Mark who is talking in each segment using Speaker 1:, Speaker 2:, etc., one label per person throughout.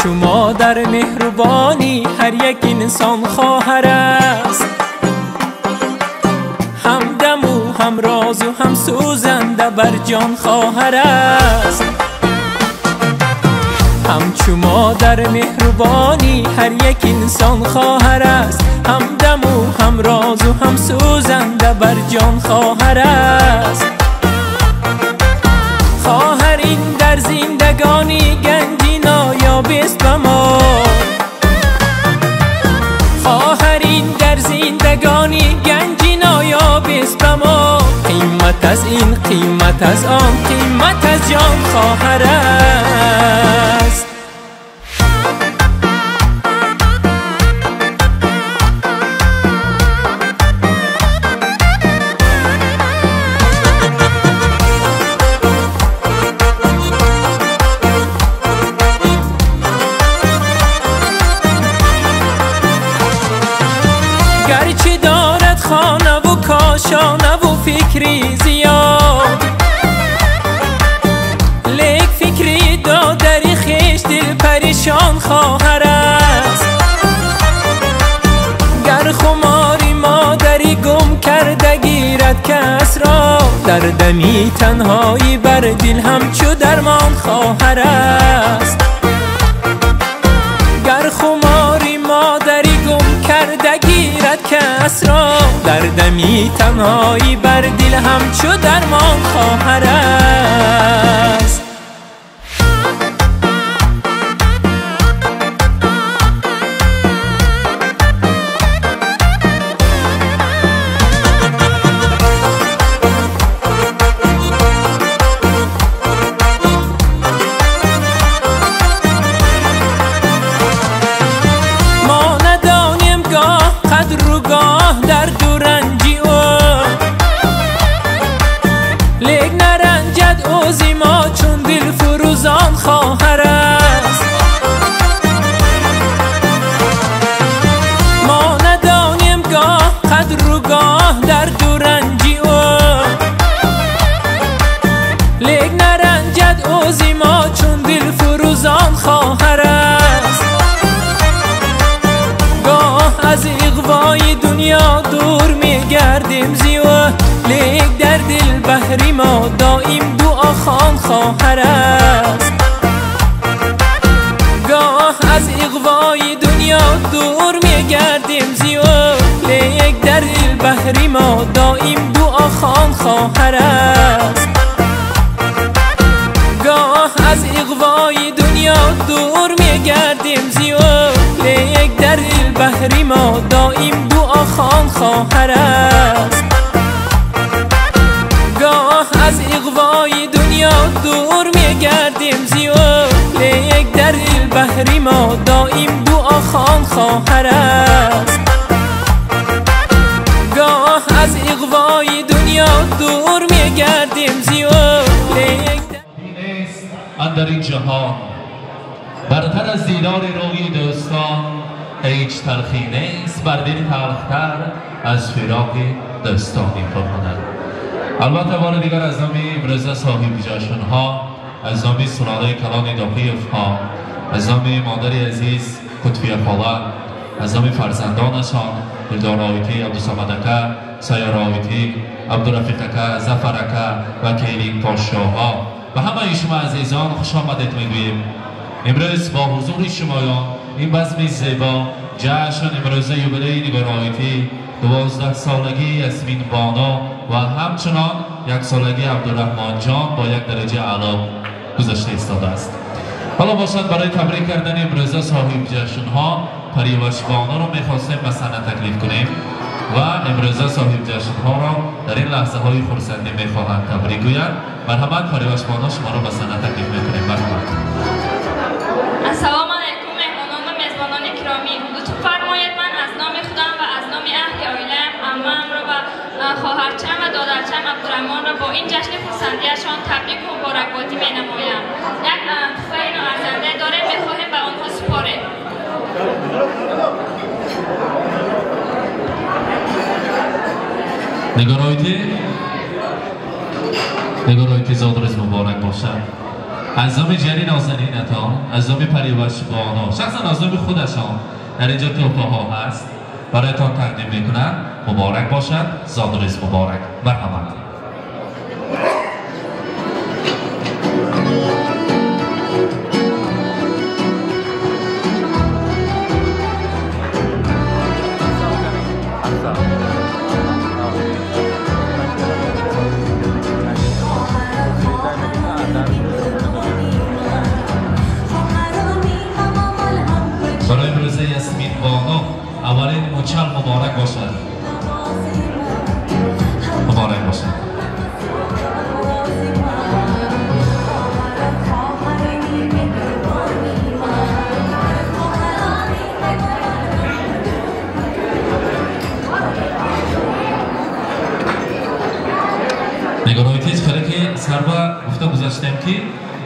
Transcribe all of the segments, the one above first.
Speaker 1: Ҳамчу модар меҳрубонӣ ҳар як инсон хоҳар аст. Ҳамдаму ҳамрозу ҳам сӯзанда бар ҷон хоҳар аст. Ҳамчу модар меҳрубонӣ ҳар як инсон хоҳар аст. Ҳамдаму ҳамрозу ҳам сӯзанда бар ҷон хоҳар аст. Хоҳар ин дар зиндагонӣ ганҷи ноёбест ба мо. Хоҳар ин дар зиндагонӣ ганҷи ноёбест ба мо. Қимат аз ин, қимат аз он, қимат аз ҷон хоҳар аст. Гарчи дорад хонаву кошонаву фикри зиёд, лек фикри додари хеш дил паришон хоҳар аст. Гар хумори модарӣ гум карда гирад кас ро, дар дами танҳоӣ бар дил ҳамчу дармон хоҳар аст. Гар хумори модарӣ гум карда гирад кас ро, дар дами танҳоӣ бар дил ҳамчу дармон хоҳар аст. Лек наранҷад ӯзи мо чун дилфурӯзон хоҳар аст. Мо надонем гоҳ қадру гоҳ дарду ранҷи ӯ, лек наранҷад ӯзи мо чун дилфурӯзон хоҳар аст. Гоҳ аз иғвои дунё дур мегардем зи ӯ, лек дар дил баҳри мо доим дуохон хоҳар аст. Гоҳ аз иғвои дунё дур мегардем зи ӯ, лек дар дил баҳри мо доим дуохон хоҳар аст. Гоҳ аз иғвои дунё дур мегардем зи ӯ, лек дар дил баҳри мо доим дуохон хоҳар аст. Гоҳ аз иғвои дунё дур мегардем зи ӯ, лек дар дил баҳри мо доим дуохон хоҳар аст. Гоҳ аз иғвои дунё дур мегардем зи ӯ, лек
Speaker 2: нест андар ин ҷаҳон бартар аз дидори рӯи дӯстон, ҳеҷ талхӣ нест бар дил талхтар аз фироқи дӯстони пурҳунар. Албатта бори дигар аз номи имрӯза соҳиби ҷашнҳо, аз номи сулолаи калони Доқиевҳо, аз номи модари азиз Қутфия хола, аз номи фарзандонашон Дилдор Оитӣ, Абдусамад ака, Сайёр Оитӣ, Абдурафиқ ака, Зафар ака ва келин подшоҳҳо ва ҳамаи шумо азизон хуш омадед мегӯем. Имрӯз бо ҳузури шумоён ин базми зебо ҷашн имрӯза юбилеи Нигор Оитӣ, 12 солагии Ясмин Боно ва ҳамчунон 1 солагии Абдураҳмонҷон бо як дараҷаи аъло гузашта истодааст. Ҳоло бошад барои табрик кардани имрӯза соҳиби ҷашнҳо Париваш Боноро мехостем ба саҳна таклиф кунем ва имрӯза соҳиби ҷашнҳоро дар ин лаҳзаҳои хурсандӣ мехоҳанд табрик гӯянд. Марҳамат Париваш Боно, шуморо ба саҳна таклиф мекунем. Марҳамат.
Speaker 3: Ассалому алайкум меҳмонон ва мезбонони киромӣ. Лутф фармоед ман аз номи худам ва аз номи аҳли оилаам, аммаамро ва хоҳарчам ва додарчам Абдураҳмонро бо ин ҷашни хурсандиашон табрику муборакбодӣ менамоям. Як туҳфаи ноарзанда дорем, мехоҳем ба онҳо супорем.
Speaker 2: Нигор Оитӣ, Нигор Оитӣ, зодрӯз муборак бошад. از نام جری نازنینتان، از نام پریوش بانا، شخصا از نام خودشان در اینجا تحفه ها هست برایتان تقدیم میکنن. مبارک باشد، زادروز مبارک. مرحمت. برای امروز یاسمین بانو اولین مچل مبارک باشد. مبارک باشد. نگارای تیز خیلی که سربا گفته گذاشتیم که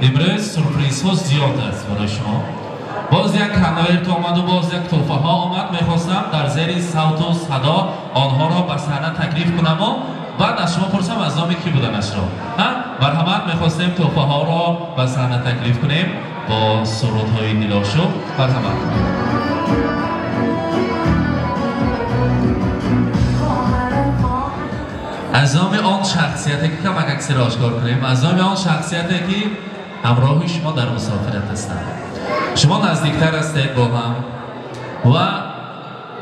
Speaker 2: امروز سورپریز ها زیاد است برای شما. باز یک کنویرت آمد و باز یک تحفه ها آمد. میخواستم در زیر صوت و صدا آنها را به صحنه تکلیف کنم و بعد از شما پرسم از نام کی بودنش را. مرحمت، میخواستیم تحفه ها را به صحنه تکلیف کنیم با سرودهای دلاشو. مرحمت. از نام آن شخصیتی که کمک اکثر آشکار کنیم، از نام آن شخصیتی که همراه شما در مسافرت هستند، شما نزدیکتر هستید با هم و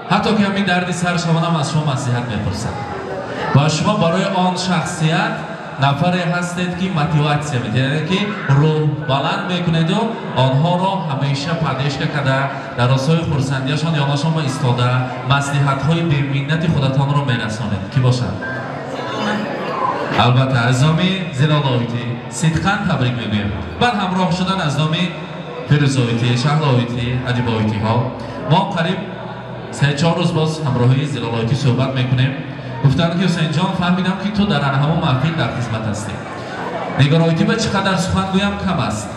Speaker 2: حتی که همین دردی سر شما هم از شما نصیحت میپرسند و شما برای آن شخصیت نفری هستید که موتیواسیا میدید، یعنی که روح بلند میکنید و آنها را همیشه پدیش کرده در راستای خرسندیشان یانشان با ایستاده مصلحت های بی‌منت خودتان را میرسانید. کی باشد؟ البته از نام زلال آیتی صدقاً تبریک میگویم. بعد همراه شدن از نام فیروز آیتی، شهر آیتی، ادیب آیتی ها. ما قریب 3-4 روز باز همراهی زلال آیتی صحبت میکنیم. گفتند که حسین جان فهمیدم که تو در همون محفل در خدمت هستی. نگار آیتی به چقدر سخن گویم کم است.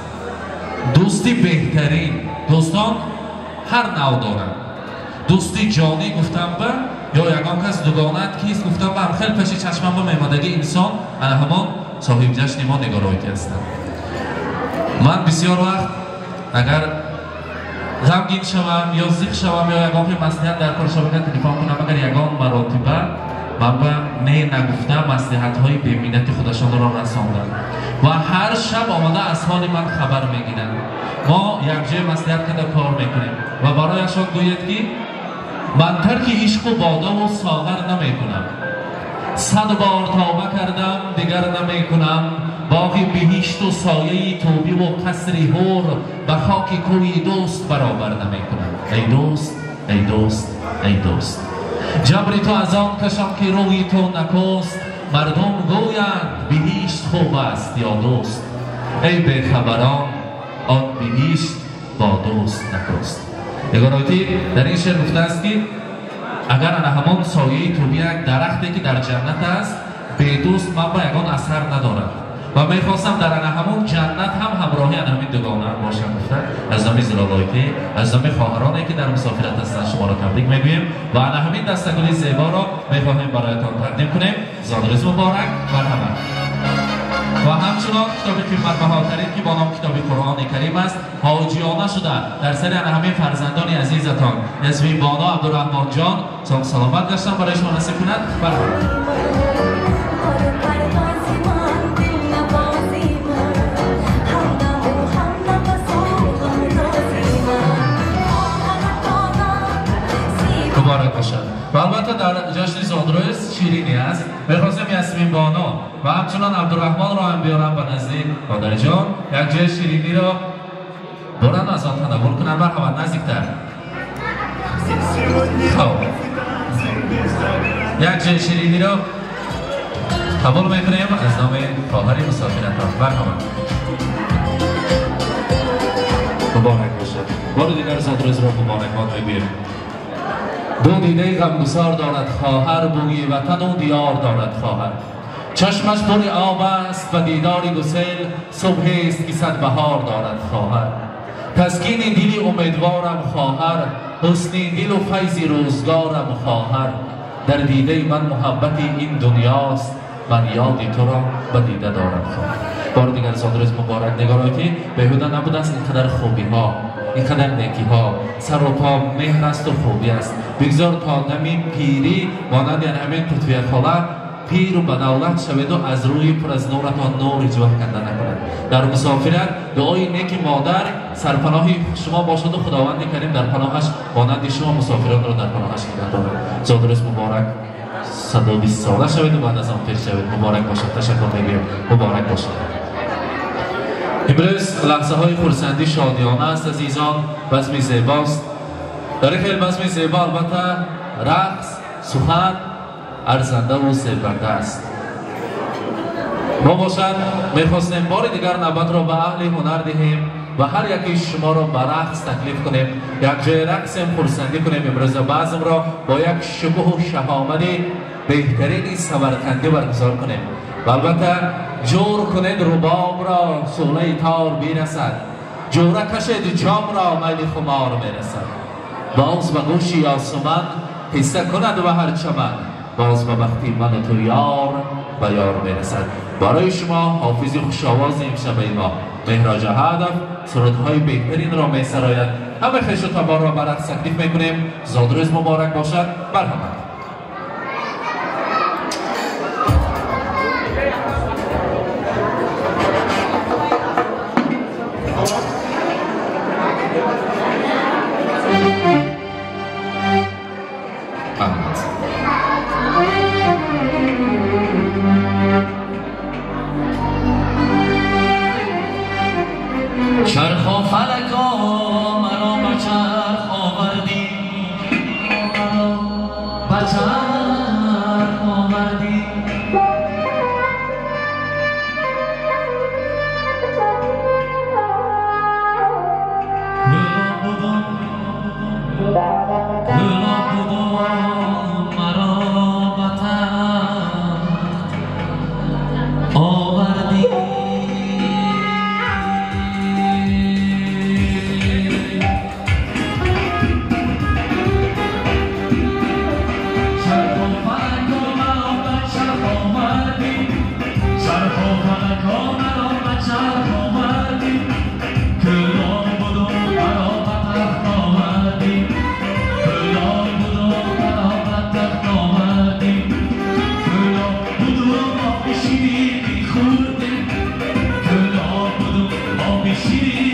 Speaker 2: دوستی بهترین دوستان هر نوع دارند. دوستی جانی گفتم به یا یگان کس دوگانت کیست گفتم به هم خیلی پیش چشمم به میمادگی انسان انا همان صاحب جشن ما نگار آیتی هستند. من بسیار وقت اگر غمگین شوم یا زیق شوم یا یگان مصلحت در کار شوم تلفن کنم، اگر یگان مراتبه من به نه نگفته مصلحت های بی‌منت خودشان را رساندم و هر شب آمده از حال من خبر میگیرند. ما یک جای مصلحت کرده کار میکنیم و برایشان گوید که من ترک عشق و باده و ساغر نمیکنم، 100 بار توبه کردم دیگر نمیکنم، باقی بهشت و سایه توبه و قصر حور به خاک کوی دوست برابر نمیکنم. ای دوست، ای دوست، ای دوست، جبر تو از آن کشم که روی تو نکوست، مردم گویند بهشت خوب است یا دوست، ای بیخبران آن بهشت با دوست نکوست. نگار آیتی در این شعر گفته است که اگر همان سایه توبه یک درختی که در جنت است به دوست من با یگان اثر ندارد و میخواستم در همون جنت هم همراهی همین دوگانه باشم. گفته از نام زلال آیتی، از نام خواهرانی که در مسافرت هستند شما را تبریک میگوییم و همین دستگل زیبا را میخواهیم برایتان تقدیم کنیم. زادروز مبارک. مرحمت. و همچنان کتاب قیمت‌بهاترین که با نام کتاب قرآن کریم است حاجیانه شده در سر همین فرزندان عزیزتان یاسمین بانا، عبدالرحمن جان سلامت گشتن برای شما نصیب کند. مرحمت. مبارک باشد. و البته در جشن زادروز شیرینی است. میخواستم یاسمین بانا و همچنان عبدالرحمن را هم بیارم به نزد مادر جان، یک جای شیرینی را برن از آن تناول کنن. مرحبا، نزدیکتر. خب یک جای شیرینی را قبول میکنیم از نام خواهر مسافرتان. مرحبا، مبارک باشد. بار دیگر زادروز را مبارک باد میگوییم. دو دیده غمگسار دارد خواهر، بوی وطن و دیار دارد خواهر. چشمش پر آب است و دیداری گسل، صبح است که صد بهار دارد خواهر. تسکین دلی امیدوارم خواهر، حسن دل و فیض روزگارم خواهر. در دیده من محبت این دنیاست، Ман ёди туро ба дида дорам хоҳар. Бори дигар зодрӯз муборак. Нигороти беҳуда набудааст ин қадар хубиҳо, ин қадар некиҳо. Сару по меҳр аст ва хубӣ аст. Бигзор то дами пирӣ монанди ҳамин Қутбия хола пиру ба давлат шаведу аз рӯи пур аз нуратон нур ҳеҷ канда накунад. Дар мусофират дуои неки модар сарпаноҳи шумо бошаду Худованди Карим дар паноҳаш монанди шумо мусофиронро дар паноҳаш нигаҳ дорад. Зодрӯз муборак. 120 сола шавед ва баъд аз он пир шавед. Муборак бошад. Ташаккур мегӯям. Муборак бошад. Имрӯз лаҳзаҳои хурсандӣ шодиёна аст, азизон. Базми зебост. Дар ин хел базми зебо албатта рақс, сухан арзанда ва зебанда аст. Мо бошад мехостем бори дигар навбатро ба аҳли ҳунар диҳем ва ҳар яки шуморо ба рақс таклиф кунем. Якҷоя рақсем, хурсандӣ кунем. Имрӯза базмро бо як шукӯҳу шаҳомати беҳтарини самарқандӣ баргузор кунем. Ва албатта ҷур кунед рубобро, шӯълаи тор бирасад. Ҷура кашед ҷомро, майли хумор мерасад. Боз ба гӯши ёсуман қисса кунад ва ҳар чаман. Боз ба бахти ману ту ёр ба ёр мерасад. Барои шумо ҳофизи хушовози имшабаи мо Меҳроҷ Аҳадов сурудҳои беҳтаринро месарояд. Ҳама хешу таборро ба рақс таклиф мекунем. Зодрӯз муборак бошад. Марҳамат.
Speaker 4: چرخ و فلک مرا به چرخ آوردی، مرا به چرخ آوردی. گلاب بودم مرا به تخت آوردی. She